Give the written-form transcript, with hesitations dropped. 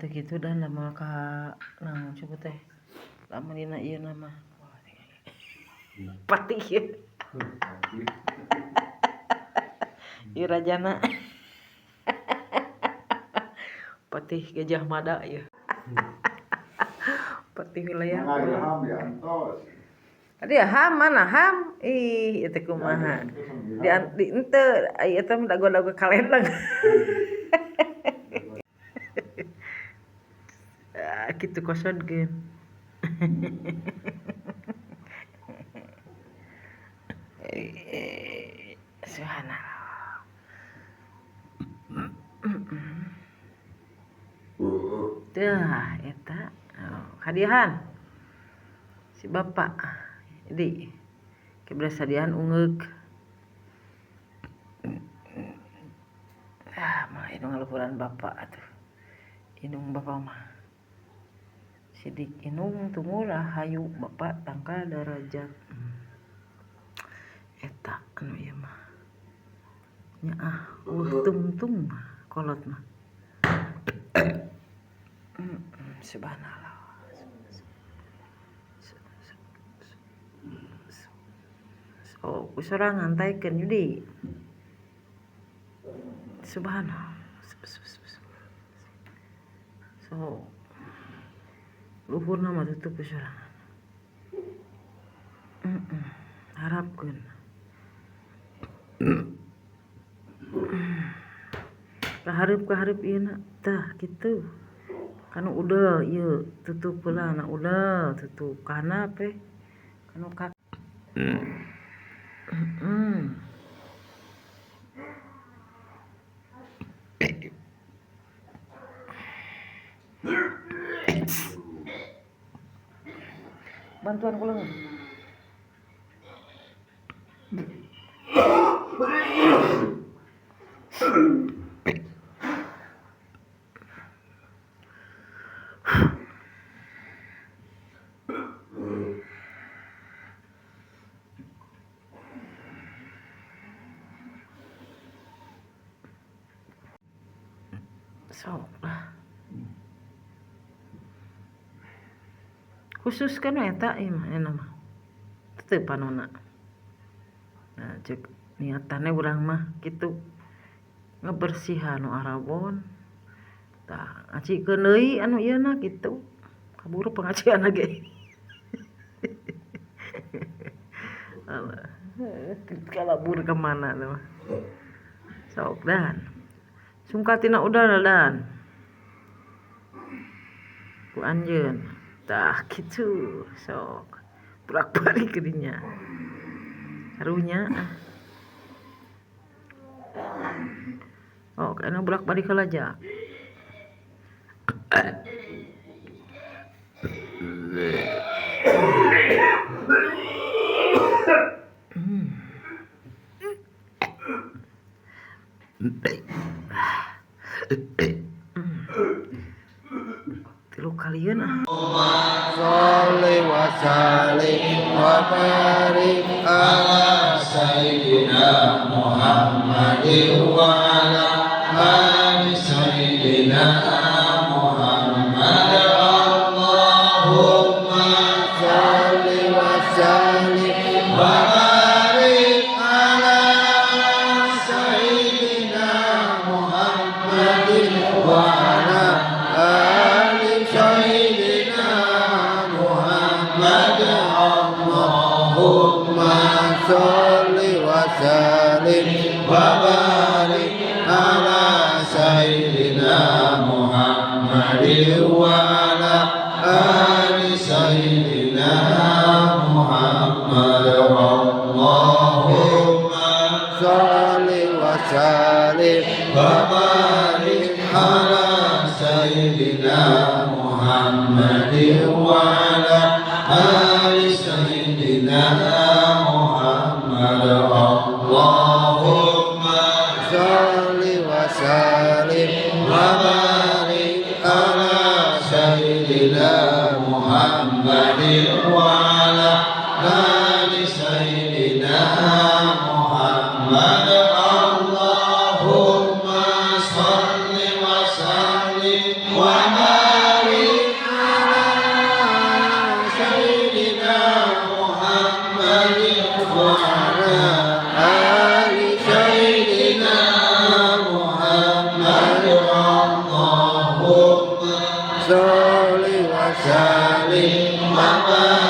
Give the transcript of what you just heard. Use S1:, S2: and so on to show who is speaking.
S1: Teu kitu dan lamun ka naon sebut teh. Lamun dina ieu na mah. Patih ieu. Ieu rajana. Patih Gajah Mada ieu. Patih wilayah. Tadi ham mana ham? Ih, ieu teh kumaha? Di henteu ieu teh dago-dago kalendang. Kitu kosodkeun. Subhanallah. Tah eta hadiahan. Si bapak di keblas hadiahan ungeuk. Ah, mah indung ngaluhuran bapak atuh. Indung bapak mah. Sidik indung tunggu rahayu bapak tangkal darajat. Eta anu ieu mah. Nyaah eueuh tungtung mah kolot mah. Subhanallah. Oh, ku sorangan taekeun Yudi. Subhanallah. So, luhurna mah tutup ku sorangan. Harapkeun. Kahareup-kahareup ieu na tah kitu. Kanu udel ieu tutup heula na udel tutup ka handap we. Kanu ka Bantuan ku leungeun. Sok lah. Khusus kan eta ieu mah euna mah. Teu panona. Nah, ceuk niatanna urang mah kitu. Ngebersihan nu arabon. Tah ngacikeun deui anu ieu na kitu. Kaburu pengajianna ge. Alah, kalabur ka mana teh mah. Sok dan. Sungka tina udal dan. Ku anjeun. Tah kitu sok. Bolak-balik ka dinya. Karunya ah. Oh, kana bolak-balik heula ja. Tilu kalieun ah.
S2: Sholli wa sallim wa barik ala sayyidina Muhammadin wa ala ali sayyidina Muhammad. Allahumma sholli wa sallim wa barik ala sayyidina Muhammadin wa ala ali sayyidina Muhammad. Allahumma sholli wa sallim wa barik ala sayyidina Muhammadin wa ala ali sayyidina Muhammad. Allahumma sholli wa sallim wa barik ala sayyidina Muhammadin wa ala ali sayyidina Muhammad. Allahumma sholli wa sallim wa barik ala sayyidina Muhammadin wa ala ali sayyidina Muhammad. Allahumma sholli wa sallim wa barik Wa.